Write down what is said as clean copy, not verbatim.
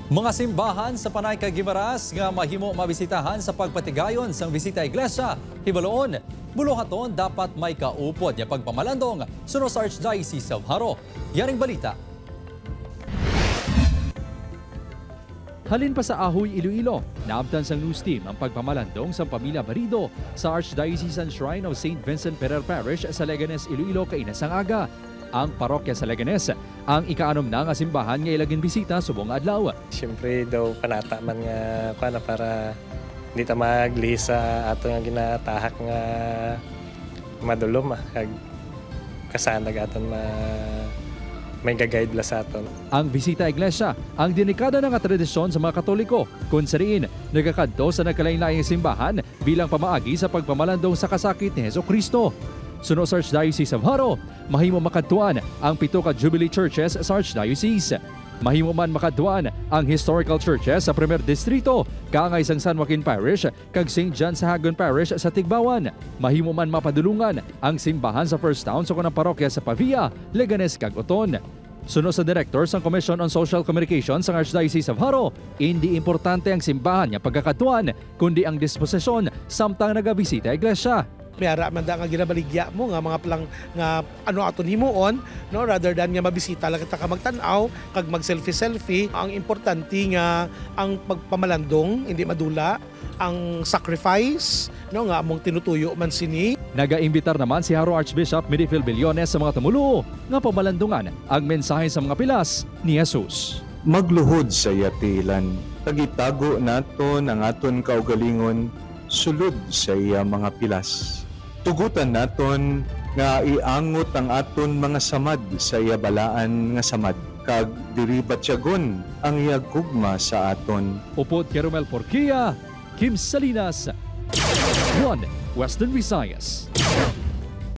Mga simbahan sa Panay kag Guimaras nga mahimo mabisitahan sa pagpatigayon sang Bisita Iglesia, hibaluon, buluhaton dapat may kaupod nga pagpamalandong suno sa Archdiocese of Jaro. Yaring balita. Halin pa sa Ajuy, Iloilo, naabtan sang news team ang pagpamalandong sa pamilya Barido sa Archdiocesan Shrine of St. Vincent Ferrer Parish sa Leganes, Iloilo kainasang aga. Ang parokya sa Leganes, ang ikaanom na nga simbahan nga ilaging bisita subong adlaw. Siyempre daw panata man nga kuan para hindi ta maglihis sa ato nga ginatahak nga madulom kag kasanag aton ma may gagayad la sa aton. Ang Bisita Iglesia, ang dinikada nga tradisyon sa mga Katoliko, kung sariin nagakadto sa nagkalain-laing simbahan bilang pamaagi sa pagpamalandong sa kasakit ni Heso Kristo. Suno sa Archdiocese of Jaro, mahimo makadtuan ang 7 ka Jubilee Churches sa Archdiocese. Mahimo man makadtuan ang historical churches sa Primer Distrito, kaangay sang San Joaquin Parish kag St. John sa Hagon Parish sa Tigbawan. Mahimo man mapadulungan ang simbahan sa First Town sa kunang parokya sa Pavia, Leganes kag Oton. Suno sa Director sa Commission on Social Communication sa Archdiocese of Jaro, hindi importante ang simbahan nga pagkakatuan, kundi ang disposisyon samtang nagabisita iglesia. Mayara man da nga ginabaligya mo nga mga plang nga ano aton himuon, no, rather than nga mabisita lang kita ka magtan-aw kag mag-selfie selfie. Ang importante nga ang pagpamalandong hindi madula ang sacrifice, no, nga among tinutuyo man sini. Nagaimbitar naman si Jaro Archbishop Midyphil Billones sa mga tumuluo nga pamalandungan ang mensahe sa mga pilas ni Jesus. Magluhod sa yatilan, tagitago naton ang aton kaugalingon sulod sa iya mga pilas. Tugutan naton nga iangot ang aton mga samad sa iya balaan nga samad kag diri batyagon ang iya gugma sa aton. Upod kay Romel Porquia, Kim Salinas, 1 Western Visayas.